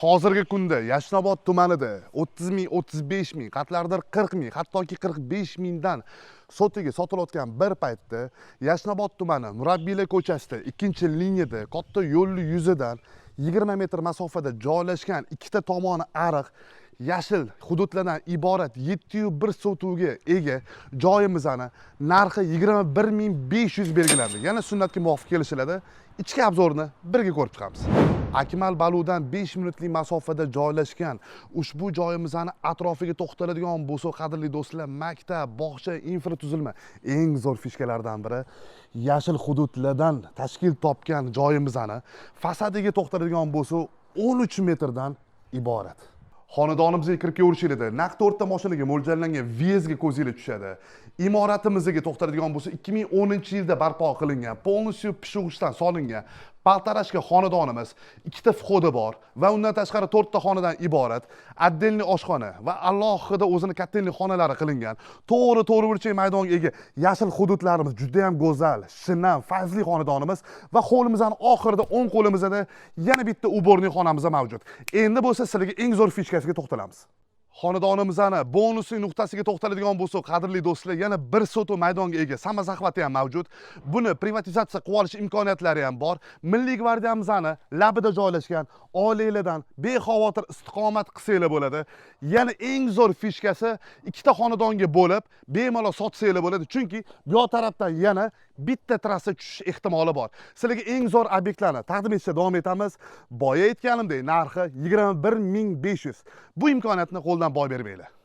Hozirgi kunda Yashnobod tumanida 30 ming, 35 ming, qatlardir 40 ming, hattoki 45 mingdan sotiga sotilayotgan bir paytda Yashnobod tumani Murabbiylar ko'chasida 2-liniyada katta yo'lli yuzidan 20 metr masofada joylashgan, ikkita tomoni ariq, yashil hududlardan iborat 701 sotuvga ega joyimizni narxi 21 500 belgilandi. Yana sunnatga muvofiq kelishiladi. Ichki обзор ni birga ko'rib chiqamiz. Akmal Baludan 5 minutlik masofada joylashgan ushbu joyimizni atrofiga to'xtaladigan bo'lsak, qadrli do'stlar, maktab, bog'cha, infratuzilma eng zo'r фишка lardan biri yashil hududlardan tashkil topgan joyimizni fasadiga to'xtaladigan bo'lsak, 13 metrdan iborat. Xonadonimizga kirib kelaverishinglarda naq to'rtta mashinaga mo'ljallangan въезд ga ko'zinglar tushadi. Imoratimizga to'xtaladigan bo'lsa, 2010 yilda barpo qilingan, полностью pishiq g'ishtdan solingan полторашка xonadonimiz, ikkita вход i bor va undan tashqari to'rtta xonadan iborat отдельный oshxona va alohida o'zini котельный xonalari qilingan, to'g'ri to'rtburchak maydonga ega, yashil hududlarimiz juda ham go'zal, shinam, fayzli xonadonimiz va hovlimizni oxirida o'ng qo'limizda yana bitta уборный xonamiz ham mavjud. Endi bo'lsa sizlarga eng zo'r фишка siga to'xtalamiz. Xonadonimizni bonusli nuqtasiga to'xtaladigan bo'lsak, qadrli do'stlar, yana bir sotu maydonga ega, самозахват i ham mavjud. Buni privatizatsiya qilib olish imkoniyatlari ham bor. Milliy gvardiyamizni labida joylashgan, oilalardan bexavotir istiqomat qilsanglar bo'ladi. Yana eng zo'r фишка si, ikkita xonadonga bo'lib bemalol sotsanglar bo'ladi, chunki bu yoq tarafdan yana bitta trassa tushish ehtimoli bor. Sizlarga eng zo'r obyektlarni taqdim etishda davom etamiz. Boya aytganimdek, narxi 21 500. Bu imkoniyatni qo'ldan boy bermanglar.